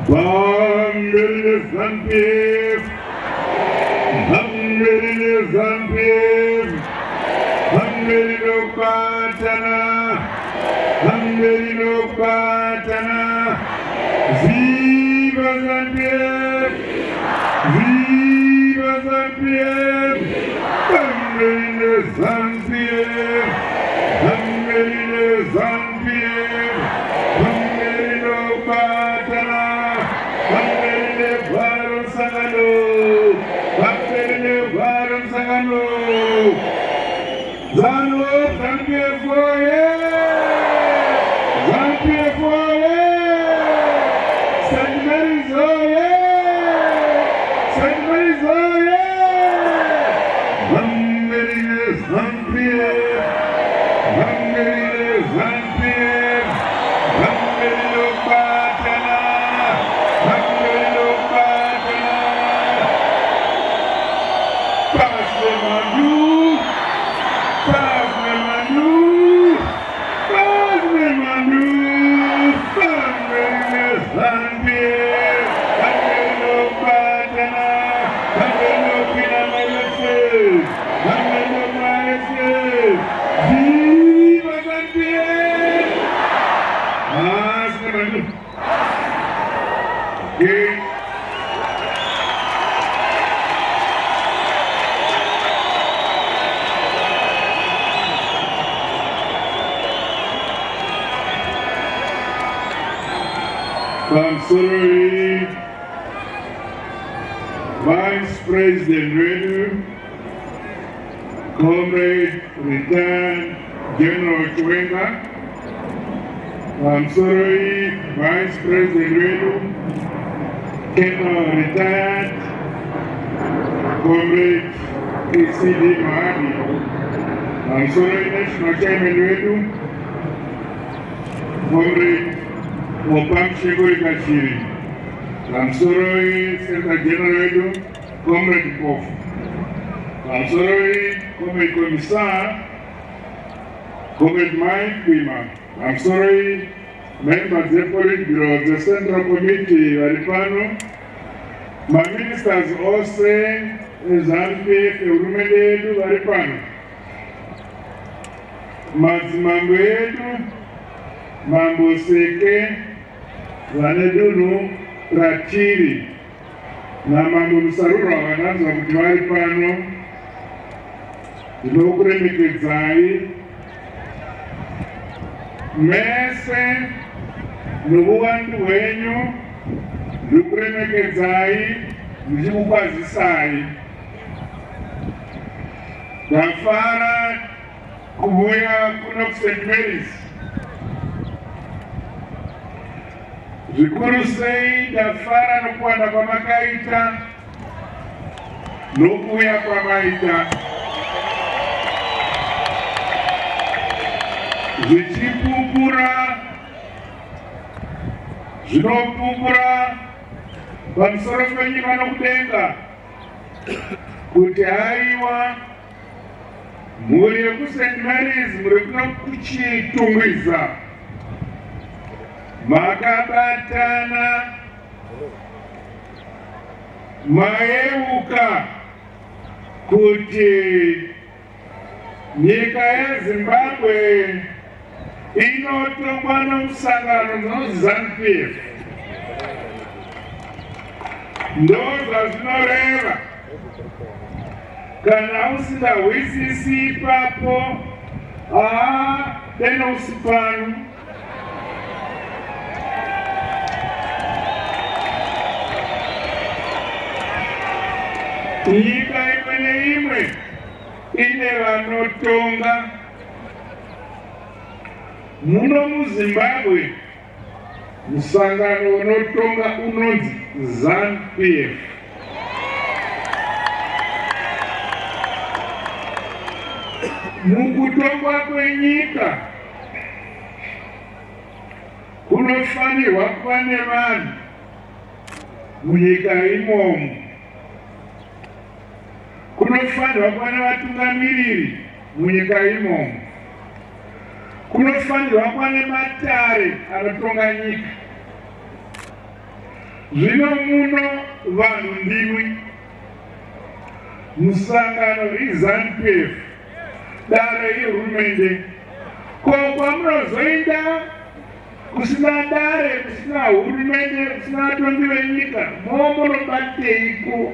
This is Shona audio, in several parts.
Pamberi neZANU-PF! Pamberi neZANU-PF! Pamberi nokubatana! Pamberi nokubatana! Viva ZANU-PF! Viva ZANU-PF! Pamberi neZANU-PF! Pamberi neZANU-PF! Pamberi nokubatana! Pamberi negwaro musangano! Pamberi negwaro musangano! ZANU ZANU-PF oye! ZANU-PF oye! St. Mary's oye! St. Mary's oye! Pamberi neZANU-PF! Pamberi neZANU-PF! Pamberi nokubatana! Pamberi nokubatana! Pasi nemhandu! Pasi nemhandu! Pasi nemhandu! Pamberi neZANU-PF! Pamberi nokubatana! Pamberi nokukwina maese! Pamberi nomaese! Viva ZANU-PF! Pasi nemhandu! Okay. Pamusoroi Vice President wedu Comrade Retired General Chiwenga, pamusoroi Vice President wedu Colonel Retired Comrade ECD Mahadi, pamusoroi National Chairman wedu Comrade Oppah Muchinguri Kashiri, pamusoroi Secretary General wedu Comrade Mpofu, pamusoroi Comrade Commissar Comrade Mike Bwima, pamusoroi member dzePolitburo dzeCentral Committee vari pano, maministers ose eZANU-PF ehurumende yedu vari pano, madzimambo edu, Mambo Seke vane dunhu ratiri naMambo Musarurwa vananzwa kuti vari pano, ndinokuremekedzai mese novuwandu hwenyu, ndikuremekedzai ndichikukwazisai. Ndafara kuvuya kuno kuSt Mary's, zvikuru sei ndafara nokuwanda kwamakaita nokuuya kwamaita, zvichipupura, zvinopupura pamusoro penyika nokudenga kuti haiwa, mhuri yekuSt Mary's, mhuri yekuno kuChitungwiza, makabatana, mayeuka kuti nyika yeZimbabwe inotongwa nomusangano unonzi ZANU-PF. Ndo zvazvinoreva. Kana usingahwisisi ipapo, haa, deno usi pano. Nyika imwe neimwe ine vanotonga. Muno muZimbabwe musangano unotonga unonzi ZANU-PF. Mukutongwa kwenyika kunofanirwa kuva nevanhu munyika imomo, kunofanirwa kuva nevatungamiriri munyika imomo, kunofanirwa kuva nematare anotonga nyika. Zvino muno vanhu ndimwi. Musangano iZanu-PF, dare ihurumende. Ko kwamunozoenda kusina dare, kusina hurumende, kusina vatongi venyika, momunobateiko?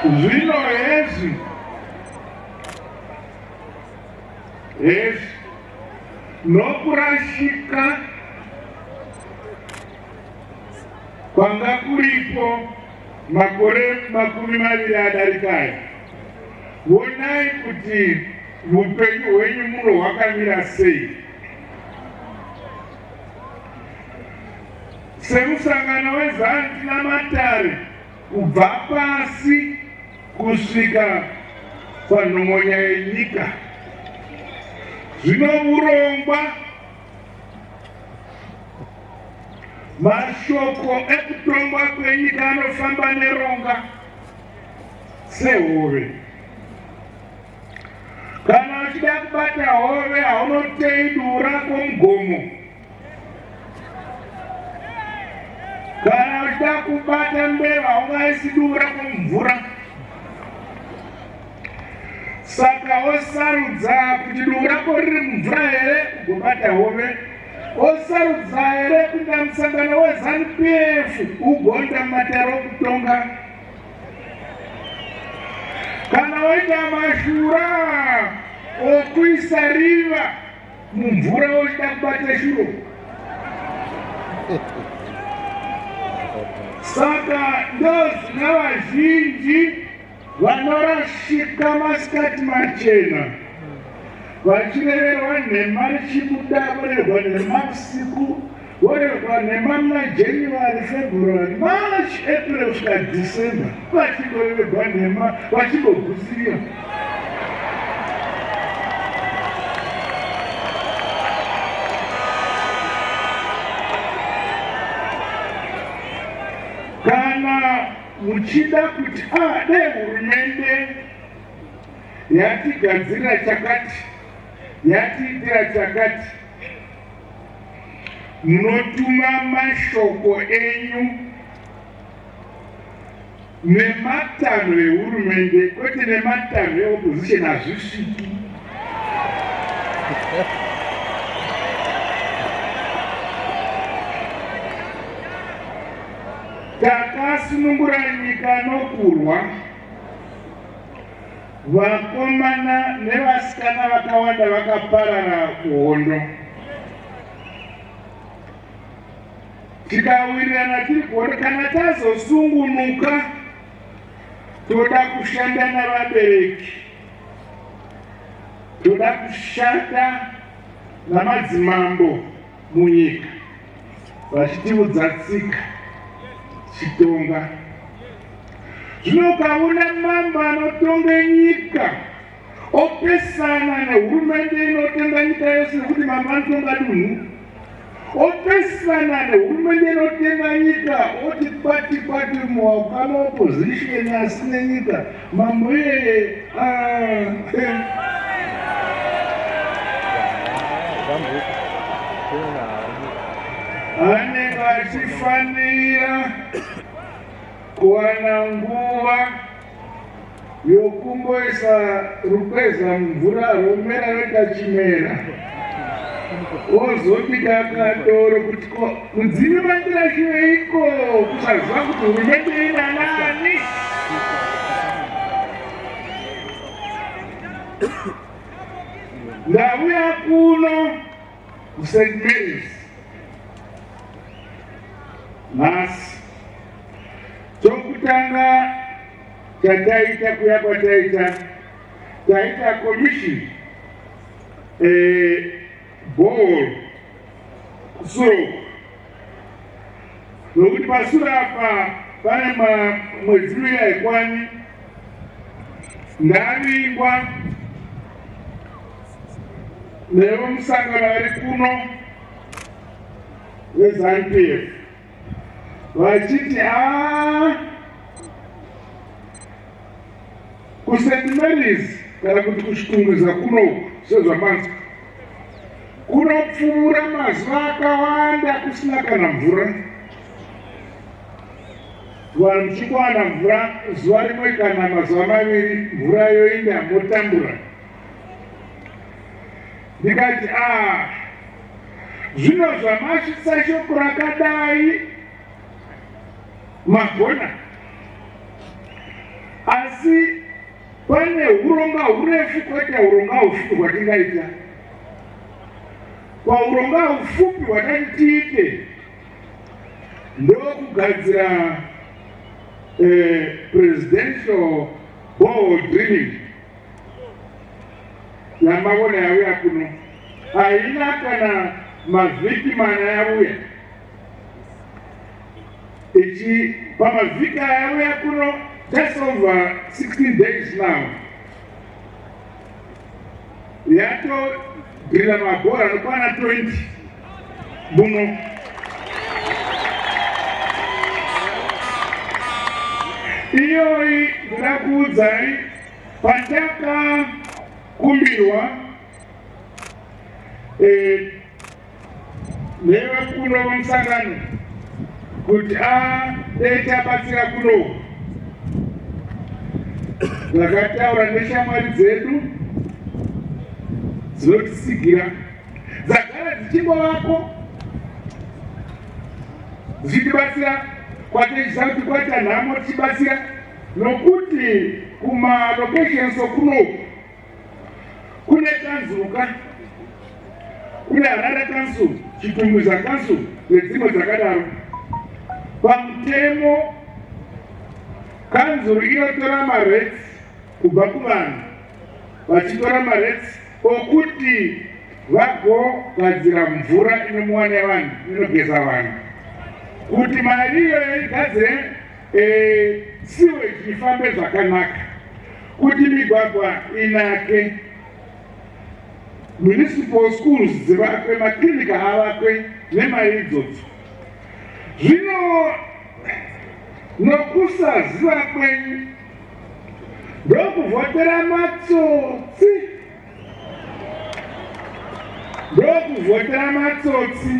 Zvino hezvi hezvi nokurashika kwanga kuripo makore 20 adarikaya. Vonai kuti upenyu hwenyu muno hwakamira sei. Semusangano weZanu tina matare kubva pasi kusvika panhongonya yenyika. Zvino urongwa mashoko ekutongwa kwenyika anofamba neronga sehove. Kana uchida kubata hove haunotei dura kwomugomo. Kana uchida kubata mbeva haungaisi dura kwomumvura. Saka osarudza kuti dura rako riri mumvura here ugobata hove, osarudza here kuita musangano weZanu PF ugoita matare okutonga. Kana waita mashura okuisa riva mumvura wochida kubata shuro. Saka ndozvina vazhinji vanorashika masikati machena vachireverwa nhema richibuda vorehwa nhema usiku vorehwa nhema muna January, February, March, April kusvika December vachingoreverwa nhema vachingogusirira. Kana muchida kuti ah, dai hurumende yatigadzirira chakati, yatiitira chakati, munotuma mashoko enyu nematanho ehurumende kwete nematanho eopposition hazvisviki. Takasunungura nyika nokurwa. Vakomana nevasikana vakawanda vakaparara kuhondo. Tikawirirana tiri kuhondo, kana tazosungunuka toda kushanda navabereki, toda kushanda namadzimambo munyika vachitiudza tsika chitonga. Zvino ukaona mambo anotonga nyika opesana nehurumende inotonga nyika yose nekuti mambo anotonga dunhu, opesana nehurumende inotonga nyika oti kwati kwati muwaukama opposition asi nenyika mambo iyeye anenge achifanira kuwana nguva yokumboisa rukweza mumvura romera roita chimera ozobika kadoro kuti ko mudzivi mandirashireiko kusaziva kuti hurumende ina nani. Ndauya kuno kuSt Mary's nhasi. Chokutanga chataita kuya kwataita, taita commission ball kusuro, nokuti pasure apa pane mwedzi miviri haikwani ndavingwa nevemusangano vari kuno veZanu PF vachiti a kuSt Mary's kana kuti kuChitungwiza kunoku. Sezvamanzwa, kunopfuura mazuva akawanda kusina kana mvura. Vanhu muchikuwana mvura zuva rimwe kana mazuva maviri, mvura yoinda, motambura. Ndikati, a ah, zvino zvamasvitsa shoko rakadai, magona, asi pane huronga hurefu kwete huronga hufupi hwatingaita. Pahuronga hufupi hwatati tiite ndokugadzira presidential borehole drilling yamavona yauya kuno. Haina kana mavhiki mana yauya ichi. Pamavhiki ayauya kuno, just over 16 days now, yatodrilla mabhora anokwana 20 muno. Iyoyi ndoda kuudzai, patakakumbirwa nevekuno vamusangano kuti a dai tabatsira kuno, ndakataura neshamwari dzedu dzinotisigira, dzagara dzichingovako dzichitibatsira kwatichiziva kuti kwaita nhamo tichibatsira, nokuti kumalocations okunoku kune kanzuka, kune Harare Council, Chitungwiza Council nedzimwe dzakadaro. Pamutemo, kanzuru inotora marates kubva kuvanhu, vachitora marates okuti vagogadzira mvura inomwiwa nevanhu, inogeza vanhu, kuti mari iyoyo igadzire sewage ifambe zvakanaka, kuti migwagwa inake, municipal schools dzivakwe, maklinika avakwe nemari idzodzo. Zvino nokusaziva kwenyu ndokuvhotera matsotsi, ndokuvhotera matsotsi,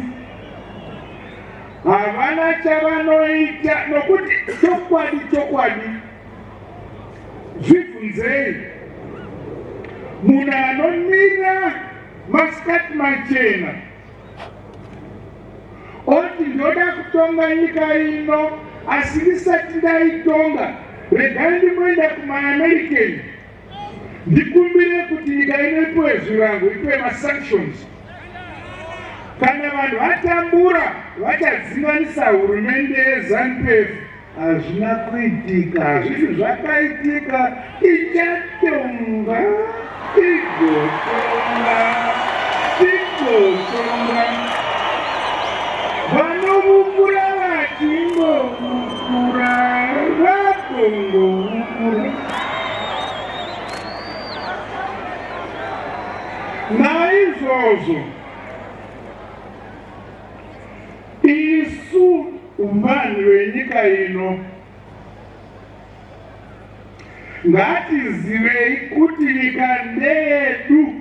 havana chavanoita. Nokuti chokwadi chokwadi, zvibvunzei, munhu anomira masikati machena oti, "Ndoda kutonga nyika ino, asi ndisati ndaitonga regai ndimboenda kumaAmerican ndikumbire kuti nyika ino ipiwe zvirango, ipiwe masanctions," kana vanhu vatambura vachadzinganisa hurumende yeZANU PF. Hazvina kuitika, hazvisi zvakaitika. Ichatonga, igotonga, igotonga, vanovukura vachingovukura, vagongovukura. Naizvozvo isu vanhu venyika ino ngatizivei kuti nyika ndeyedu.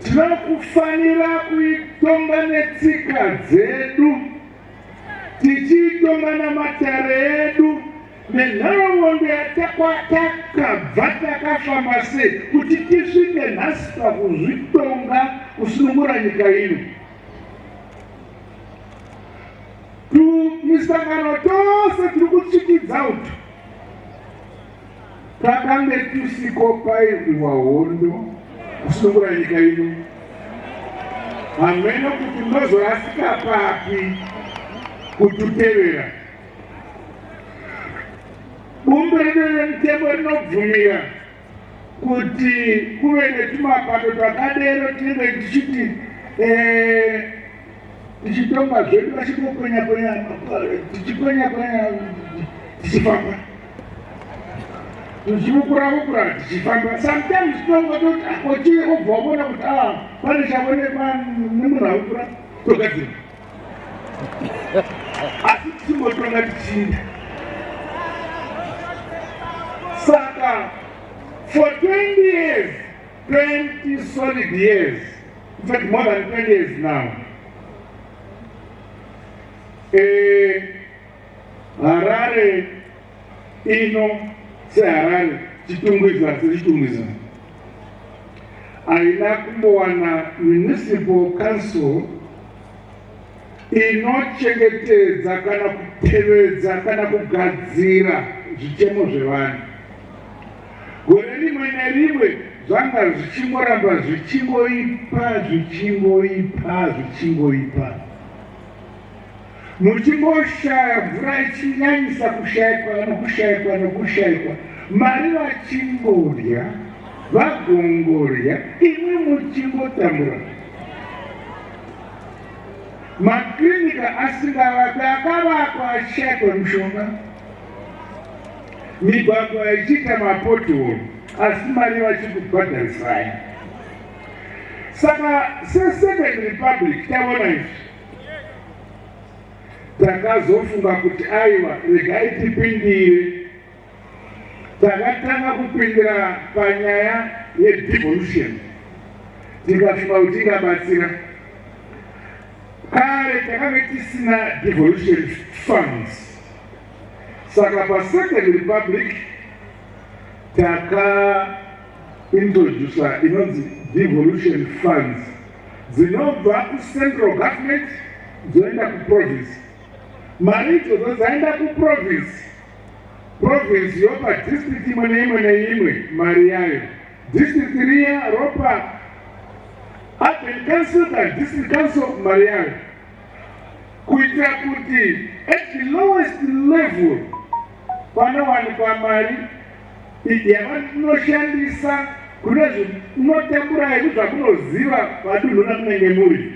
Tinokufanira kuitonga netsika dzedu, tichiitonga namatare edu nenhoroondo yatakabva, takafamba sei kuti tisvike nhasi pakuzvitonga, kusunungura nyika ino. Tumisangano tose tiri kutsvikidza utu takange tusiko pairwiwa hondo kusunungura nyika ino. Hameno kuti munozorasika papi kututevera. Bumbiro redu remutemo rinobvumira kuti kuve netumapato twakadero tinenge tichiti tichitonga zvedu, vachingokwenya kwenya, tichikwenya kwenya tichifamba, tichivukura vukura tichifamba. Sometimes tinongototi akochii, obva waona kuti a pane chaonekwa nemunhu avukura, togadzira, asi tichingotonga tichinda. Saka for 20 years 20 solid years, in fact more than 20 years now, Harare ino seHarare, Chitungwiza seChitungwiza, haina kumbowana municipal council inochengetedza kana kutevedza kana kugadzira zvichemo zvevanhu. Gore rimwe nerimwe zvanga zvichingoramba zvichingoipa, zvichingoipa, zvichingoipa, muchingoshaya mvura, ichinyanyisa kushayikwa nokushayikwa nokushayikwa, mari vachingodya, vagongorya, imwe muchingotambura, maklinika asingavakwi, akavakwa achishayikwa mishonga, migwagwa ichiita mapothole, asi mari vachikubhadharisai. Saka seSecond Republic taona izvi, takazofunga kuti aiwa, regai tipindire. Takatanga kupindira panyaya yedevolution, tikafunga kuti ingabatsira. Kare takange tisina devolution funds, saka paSecond Republic takaintrodusa inonzi devolution funds, dzinobva kucentral government dzoenda kuprovince. Mari idzodzo dzaenda kuprovince, province yopa district imwe neimwe neimwe mari yayo, district riya ropa urban council kana district council mari yayo, kuitira kuti at the lowest level panowanikwa mari yavanoshandisa kune zvinotambura hedu zvamunoziva padunhu ramunenge muri.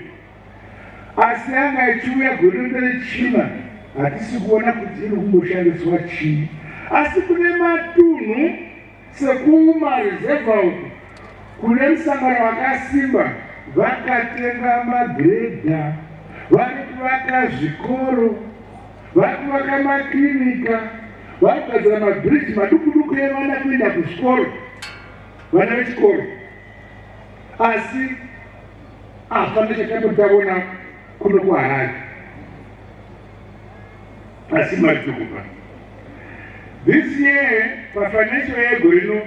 Asi anga ichiuya gore rechina, hatisi kuona kuti iri kumboshandiswa chii. Asi kune matunhu sekumareserva uku kune musangano wakasimba, vakatenga magrader, vari kuvaka zvikoro, vari kuvaka maklinika, vari kugadzira mabhiriji maduku duku evana kuenda kuzvikoro, vana vechikoro. Asi hapana chakambotaona kuno kuHarare, asi mari tiri. This year, pafinancial year gore rino,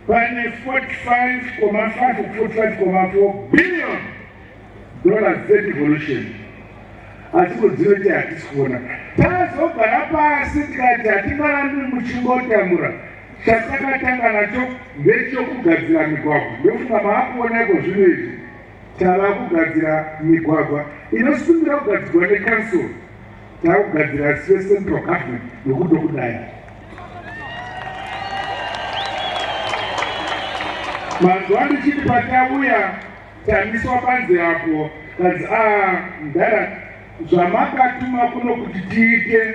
pane 45,5, 45,4 billion dollars dzedevolution, asi kudzinoti hatisi kuona. Tazogara pasi tikati hatingarambi muchingotambura. Chatakatanga nacho ndechokugadzira migwagwa. Ndofunga maakuona iko zvino izvi tava kugadzira migwagwa inosungirwa kugadzirwa necouncil, tava kugadzira secentral government nokudokudai. Mazuva ndichiti patauya tamiswa panze apo, kanzi, "A mudhara, zvamakatuma kuno kuti tiite,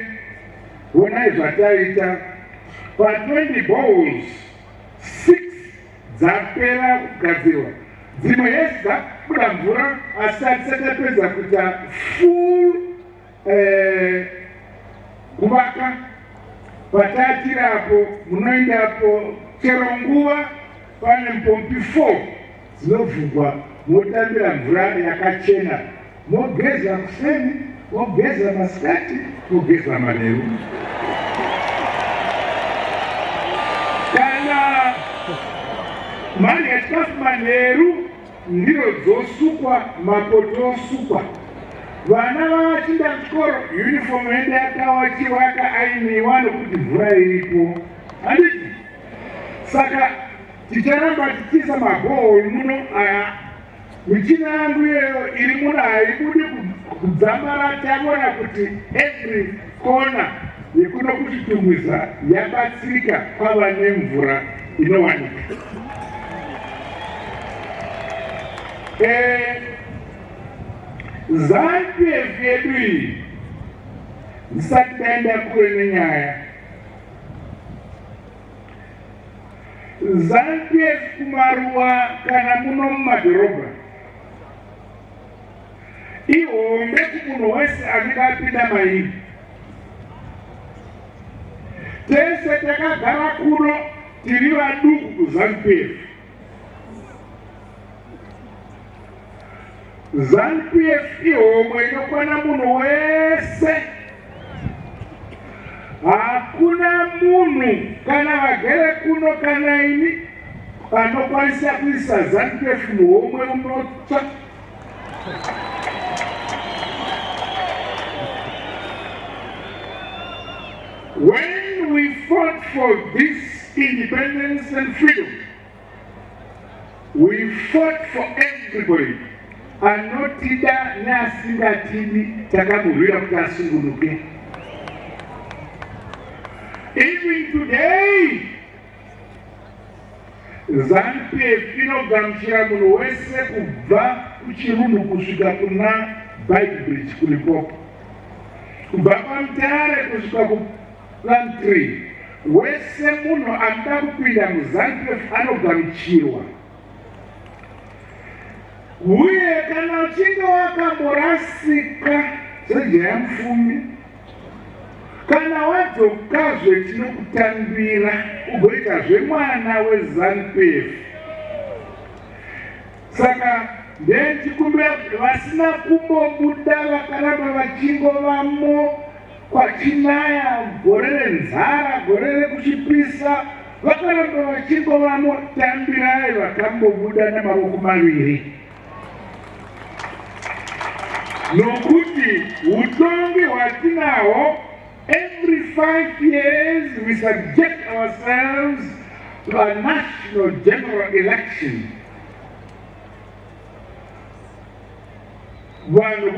honai zvataita." Pa20 boreholes, 6 dzapera kugadzirwa, dzimwe yesi dzabuda mvura, asi hatisati tapedza kuita full kuvaka. Patatirapo munoendapo chero nguva, pane mpompi 4 dzinovhugwa, motambira mvura yakachena, mogeza kuseni, mogeza masikati, mogeza manheru. Kana madya chikafu manheru, ndiro dzosukwa, mapoto osukwa. Vana vachinda kuchikoro, uniform yende yakawachiwa, yakaainiwa, nokuti mvura iripo, handiti? Saka ticharamba tichiisa maborehole muno. Aya michina yangu iyoyo iri muno haibudi kudzamara taona kuti every corner yekuno kuChitungwiza yabatsirika, kwava nemvura inowanika. ZANU-PF yedu iyi, ndisati ndaenda kure nenyaya, ZANU-PF kumaruwa kana muno mumadhorobha ihombe kumunhu wese anenge apinda mairi. Tese takagara kuno tiri vaduku kuZANU-PF. ZANU-PF ihomwe inokwana munhu wese. Hakuna munhu kana vagere kuno kana ini anokwanisa kuisa ZANU-PF muhomwe unotsva. When we fought for this independence and freedom, we fought for everybody. Anotida neasingatidi takamurwira kuti asungunuke. Even today, ZANU-PF inogamuchira munhu wese kubva kuChirundu kusvika kuna Beitbridge kuLimpopo, kubva kwaMutare kusvika kuPlumtree. Wese munhu anoda kupinda muZANU-PF anogamuchirwa. Uye kana uchinge wakamborasika sejaya mupfumi, kana wadzokazve tinokutambira ugoitazve mwana weZANU-PF. Saka ndechikumbira kuti vasina kumbobuda vakaramba vachingovamo kwachinaya gore renzara, gore rekuchipisa, vakaramba vachingovamo, tambirai vakambobuda nemavoko maviri, nokuti utongi hwatinahwo, every 5 years we subject ourselves to a national general election. Vanhu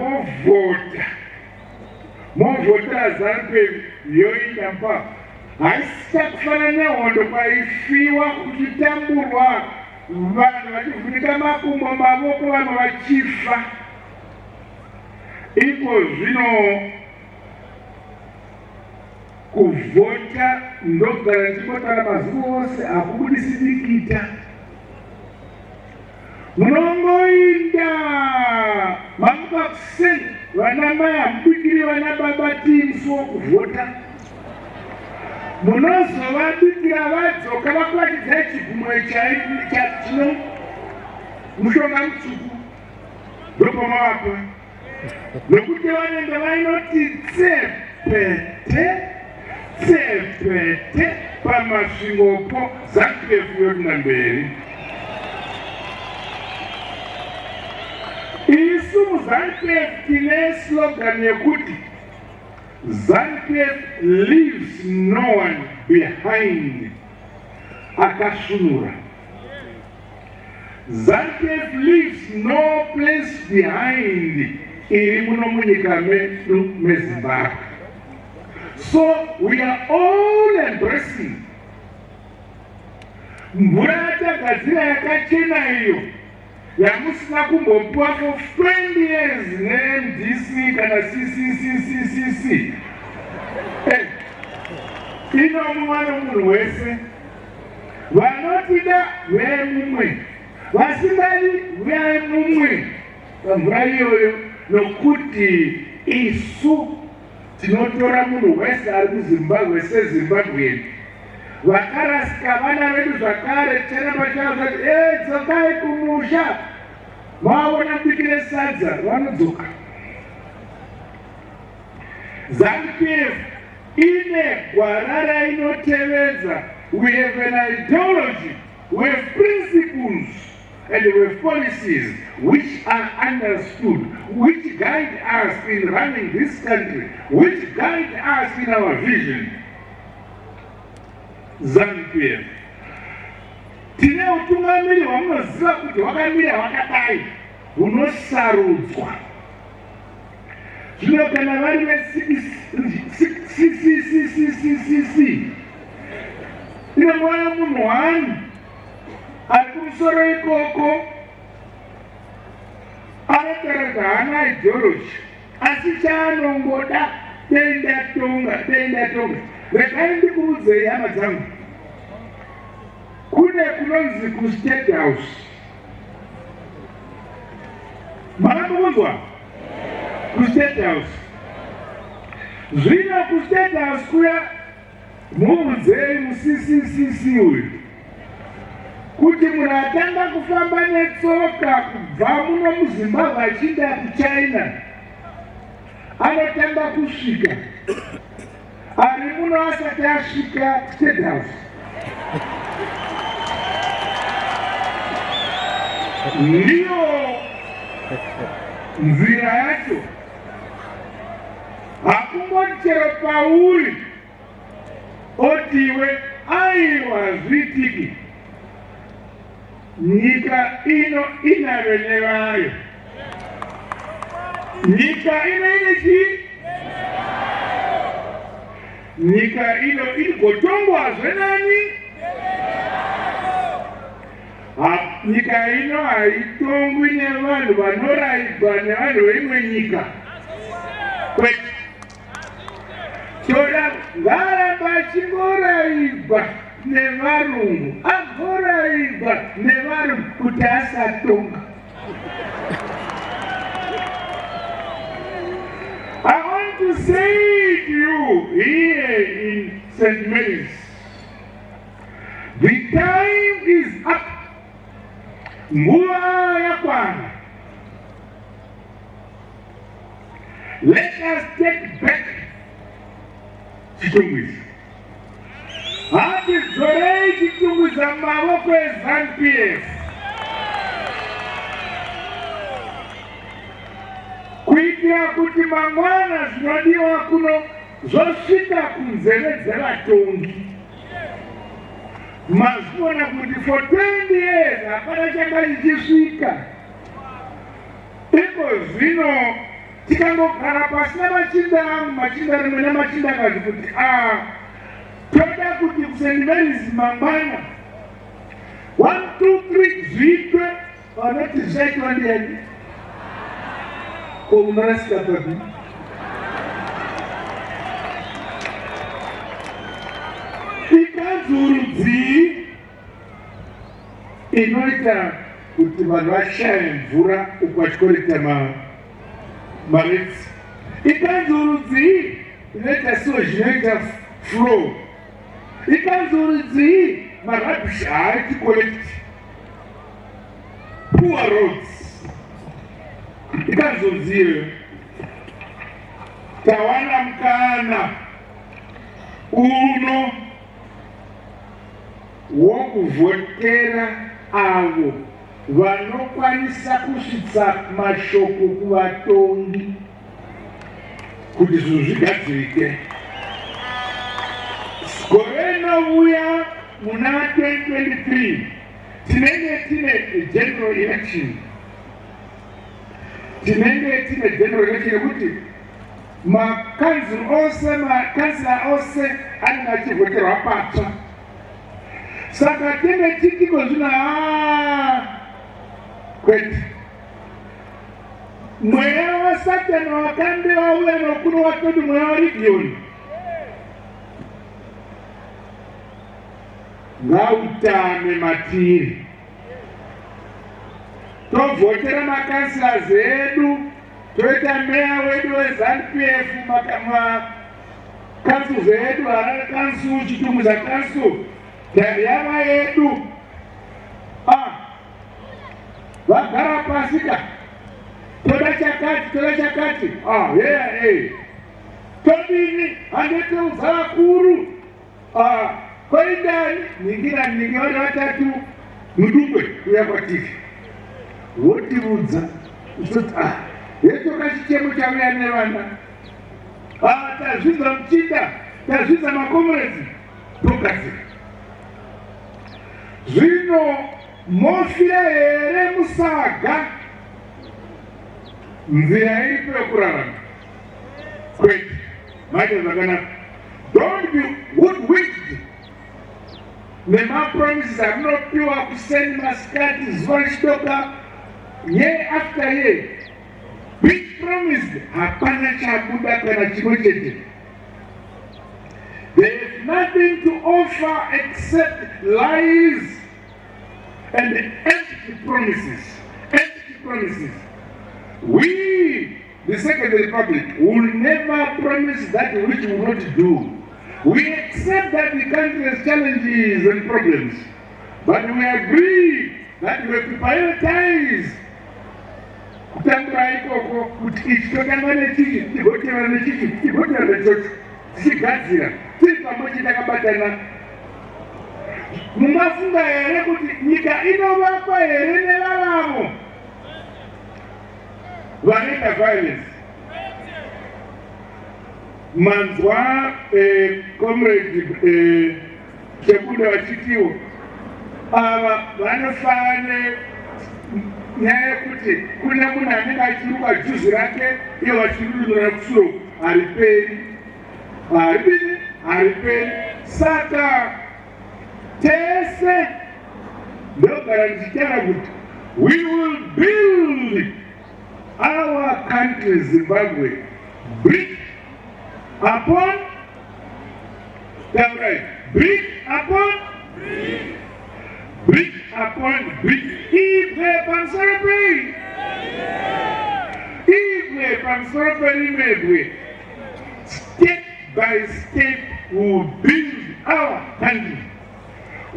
vovhota, movhotera ZANU-PF yoenda mpa. Haisisa kufanana nehondo kwaifiwa, kuchitamburwa, vanhu vachivhunika makumbo, mavoko, vamwe vachifa. Iko zvino kuvhota, ndogara ndichimbotaura mazuva ose, hakubudisi dikita. Munongoinda mamuka kuseni, vana mai hamubikiri vana baba tii musi wokuvhota. Munozovabikira vadzoka, vakuratidzai chigumwe chino mushonga mutsvuku, ndopamavapa, nokuti vanenge vainoti tsepete tsepete pamasvingopo. ZANU-PF yoenda mberi. Isu muZANU-PF tine slogan yekuti ZANU-PF leaves no one behind. Akasvinura, ZANU-PF leaves no place behind iri muno munyika medu meZimbabwe. So we are all embracing mvura yatagadzira yakachena, iyo yamusina kumbopiwa for 20 years neMDC kana CCCCCC. Inomwiwa nomunhu wese. Vanotida vemumwe, vasingadi vemumwe pamvura iyoyo, nokuti isu tinotora munhu wese ari kuZimbabwe seZimbabwean. Vakarasika vana vedu zvakare, ticharamba tichavaati e dzokai kumusha, maona mubikire sadza, vanodzoka. ZANU-PF ine gwara rainotevedza. We have an ideology, we have principles and we have policies which are understood, which guide us in running this country, which guide us in our vision. ZANU-PF tine utungamiri hwamunoziva kuti hwakamira hwakadai, hunosarudzwa. Zvino kana vari veCCCCCC, inongova munhu wani ari kumusoro ikoko anotaura haana ideology, asi chaanongoda denda tonga, denda tonga. Regai ndikuudzei, hama dzangu, kune kunonzi kuState House. Makambokunzwa kuState House? Zvino kuState House kuya, muudzei muCCCC uyu. Kuti munhu atanga kufamba netsoka kubva muno muZimbabwe achienda kuChina, anotanga kusvika ari muno asati asvika State House. Ndiyo nzira yacho. Hakungoti chero pauri otiwe aiwa, hazviitiki. Nyika ino ina vene vayo. Nyika ino ine chii? Nyika ino inogotongwazve nani? Nyika ino haitongwi nevanhu vanorayigwa nevanhu veimwe nyika, kwete. Toda ngaaramba achingorayigwa nevarungu, agorayigwa nevarungu kuti asatonga. I want to say to you here in St. Mary's, the time is up. Nguva yakwana. Let us take back Chitungwiza. Hatidzorei Chitungwiza mumavoko eZANU-PF kuitira kuti mangwana zvinodiwa kuno zvosvika kunzeve dzevatongi. Mazviona kuti for 20 years hapana changa chichisvika. Iko zvino tikangogara pasi namachinda angu, machinda rimwe namachindakadzi, kuti a toda kuti kuSt Mary's mangwana 1 2 3 zviitwe, vanoti zvichaitwa ndiani? Ko munorasika papi? Ikanzuru dzii inoita kuti vanhu vashaye mvura uku vachicollecta marates? Ikanzuru dzii inoita sewage inoita flow? Ikanzuru dzii marubbish haaiti collect? Poor roads. Ikanzuru dzii iyoyo? Tawana mukana uno wokuvhotera avo vanokwanisa kusvitsa mashoko kuvatongi kuti zvinhu zvigadzirike. Gore rinouya muna 2023 tinenge tine general election. Tinenge tine general election yekuti makanzuru ose, makansela ose anenge achivhoterwa patsva. Saka tinge titiko zvino? Kwete. Mweya waSatani wakange wauya nokuno watoti mweya waRegioni ngautame matiri. Tovhotera macouncillors edu, toita meya wedu weZANU-PF, macouncils edu, Harare Council, Chitungwiza Council, yava yedu. Ah, vagara pasi ka, toda chakati, toda chakati. Ah, yeah, hey. Todini? Handetoudza vakuru. Ah, koindani ningira ningi vari vatatu mudungwe kuya kwatiri, votiudza usoti ah, yetoka chichemo chauya nevana. Ah, tazvidza muchinda, tazvidza macomrades, togadzira. Zvino mofira here musaga? Nzira iripo yokurarama, kwete. Maita zvakanaka. Don't be hoodwinked nemapromises amunopiwa kuseni, masikati, zuva richidoka, year after year. Big promise, hapana chabuda kana chimwe chete. They have nothing to offer except lies and empty promises, empty promises. We, the Second Republic, will never promise that which we will not do. We accept that the country has challenges and problems. But we agree that we have to prioritize kutambura ikoko, kuti ichi totanga nechichi, tigotevera nechichi, tigotevera nechocho, tichigadzira tiri pamwe chete takabatana. Mungafunga here kuti nyika inovakwa here nevaravo vanoita violence? Manzwa Comrade Chekuda vachitiwo ava vanofana nyaya yekuti kune munhu anenge achiruka juzi rake, iye vachirudunura kusuro, hariperi, hariperi, hariperi. Saka tese ndogara ndichitaura kuti we will build our country Zimbabwe brick upon, taurai, brick upon brick upon brick, ibwe pamusoro pei, ibwe pamusoro perimwe bwe. Step by step we will build our country.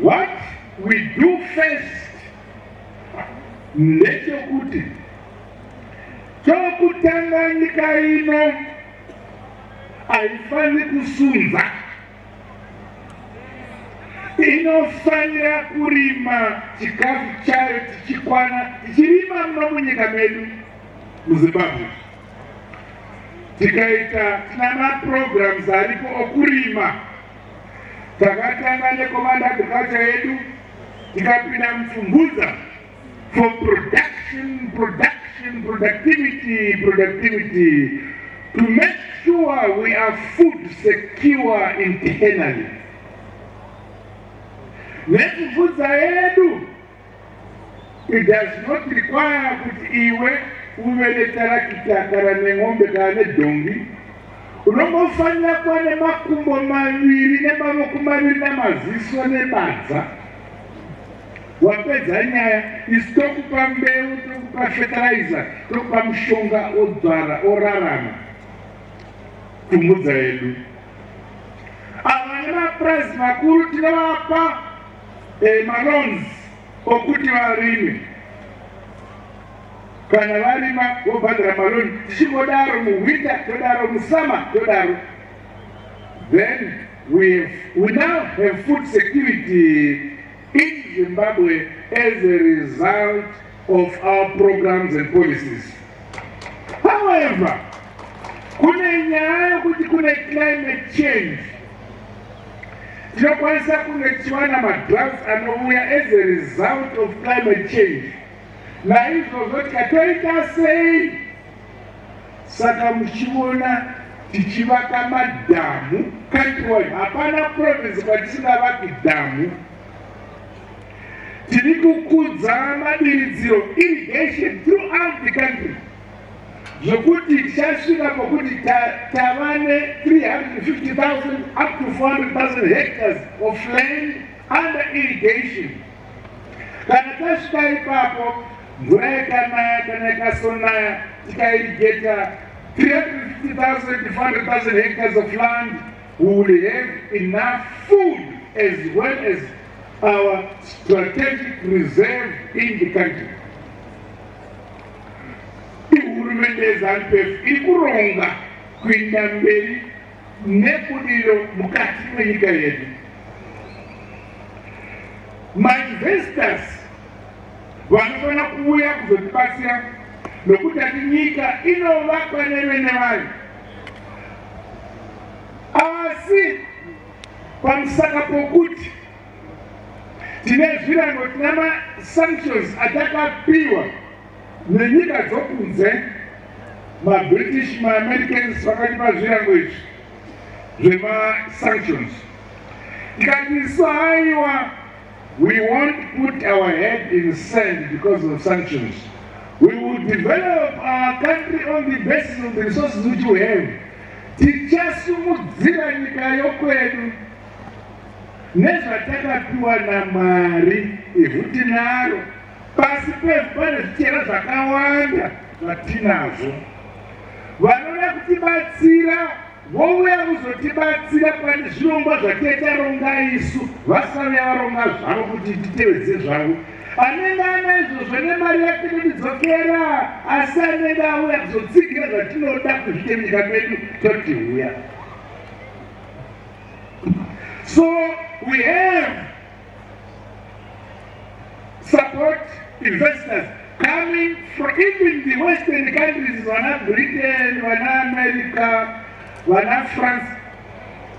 What we do first ndechekuti, chokutanga, nyika ino haifaniri kusunza, inofanira kurima chikafu chayo tichikwana, tichirima muno munyika medu muZimbabwe. Tikaita, tina maprograms aripo okurima. Takatanga necommand agriculture yedu, tikapinda muPfumvudza for production, production, productivity, productivity, to make sure we are food secure internally. NePfumvudza yedu, it does not require kuti iwe uve netarakita kana neng'ombe kana nedhongi. Unongofanira kuva nemakumbo maviri nemavoko maviri namaziso nebadza, wapedza nyaya. Isu tokupa mbeu, tokupa fertilizer, tokupa mushonga, odzvara, orarama. Pfumvudza yedu, ava nemapurazi makuru tinovapa maloans okuti varime. Kana varima, vobhadhara maloan. Tichingodaro, muwinter todaro, musummer todaro. Then we now have food security in Zimbabwe as a result of our programs and policies. However, kune nyaya yokuti kune climate change. Tinokwanisa kunge tichiwana madroughts anouya as a result of climate change. Naizvozvo tikatoita sei? Saka muchiona tichivaka madhamu countrywide, hapana province kwatisingavaki dhamu. Tiri kukudza madiridziro, irrigation throughout the country, zvokuti tichasvika pokuti tava ne350,000 up to 400,000 hectares of land under irrigation. Kana tasvika ipapo, mvura ikanaya kana ikasonaya, tikairrigata 350,000 to 400,000 hectares of land, we will have enough food as well as our strategic reserve in the country. Ihurumende yeZANU-PF iri kuronga kuenda mberi nebudiriro mukati menyika yedu. Mainvestors vanofanira kuuya kuzotibatsira, nokuti ati nyika inovakwa nevene vayo. Asi pamusaka pokuti tine zvirango, tina masanctions atakapiwa nenyika dzokunze, maBritish, maAmericans vakatipa zvirango izvi zvemasanctions. Tikati isu haiwa, we won't put our head in sand because of sanctions. We will develop our country on the basis of the resources which we have. Tichasimudzira nyika yokwedu nezvatakapiwa naMwari. Ivhu tinaro, pasi pevhu pane zvichera zvakawanda zvatinazvo. Vanoda kutibatsira. Vouya kuzotibatsira pane zvirongwa zvatinenge taronga isu, vasauya varonga zvavo kuti titevedze zvavo. Anenge ana izvozvo nemari yake totidzokera, asi anenge auya kuzotsigira zvatinoda kuti zviite munyika medu toti huya. So we have support investors coming from even the Western countries, vana Britain, vana America, vana France.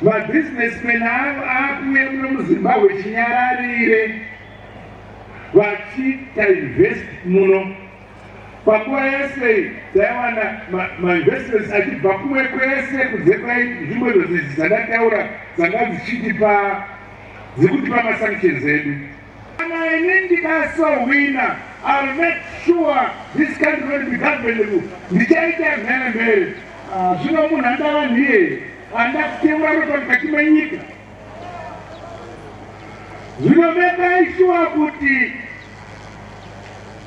Mabusinessmen aakuuya muno muZimbabwe chinyararire vachiita invest muno. Panguva yese taiwana mainvestments achibva kumwe kwese kunze kwenzvimbo idzodzo idzi dzandataura dzanga dzichitipa dzikutipa masanctions edu. Kana ini ndikasohwina, I'll make sure this country will be governable. Ndichaita mhere mhere. Zvino munhu anoda vanhu iyeye anoda kuteura ropa mukati menyika. Zvino mekai sure kuti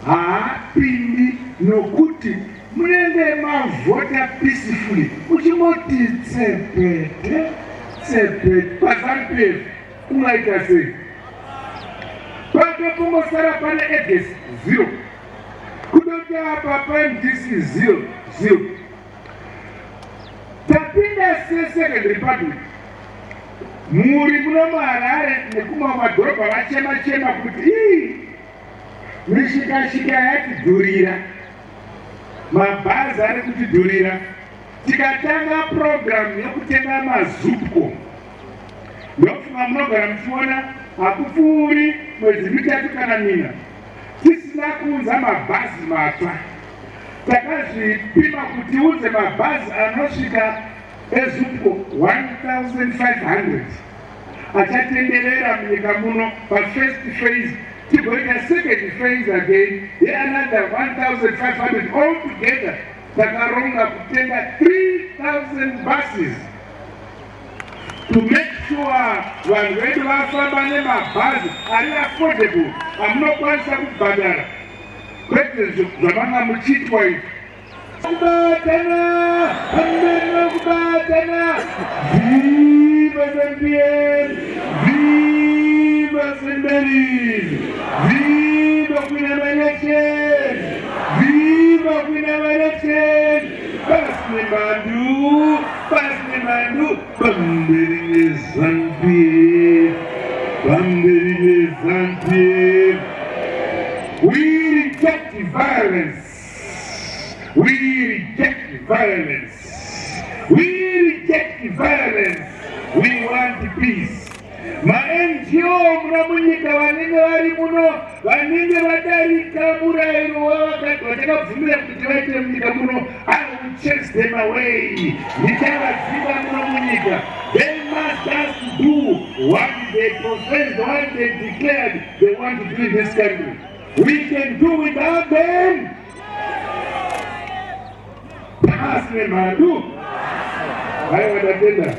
haapindi nokuti munenge mavhota peacefully muchingoti tsepete tsepete paZanu PF ungaita sei? Patopongosara pane against zero, kutoti apa paMDC zero zero. Tapinda seSecond Republic, muri muno muHarare nekumwe madhorobha vachema chema kuti ii mishikashika yatidhurira, mabhazi ari kutidhurira. Tikatanga purogiramu yekutenga maZUPCO. Ndofunga munogara muchiona hakupfuuri mwedzi 3 kana 4 tisina kuunza mabhazi matsva. Takazvipima kuti tiunze mabhazi anosvika eZUPCO 1500 achatenderera munyika muno pafirst phase, tigoita second phase again yeanother 1500. All together takaronga kutenga 3000 buses to make sure vanhu vedu vafamba nemabhazi ari affordable amunokwanisa kubhadhara, kwete zvamanga muchiitwa izvi. Kubatana, pamberi nekubatana! Viva ZANU-PF! Viva St Mary's! Viva kuwina maelection! Viva kuwina maelection! Pasi nemhandu, pasi nemhandu! Pamberi neZANU-PF, pamberi neZANU-PF! We reject violence. We reject violence. We reject violence. We want peace. MaNGO muno munyika vanenge vari muno, vanenge vadarika murayiro watakabvumira kuti vaite munyika muno, I will chase them away. Ndichavadzinga muno munyika. They must just do what they professed, what they declared they want to do in this country. We can do without them. Pasi nemhandu! Haiwa, ndatenda.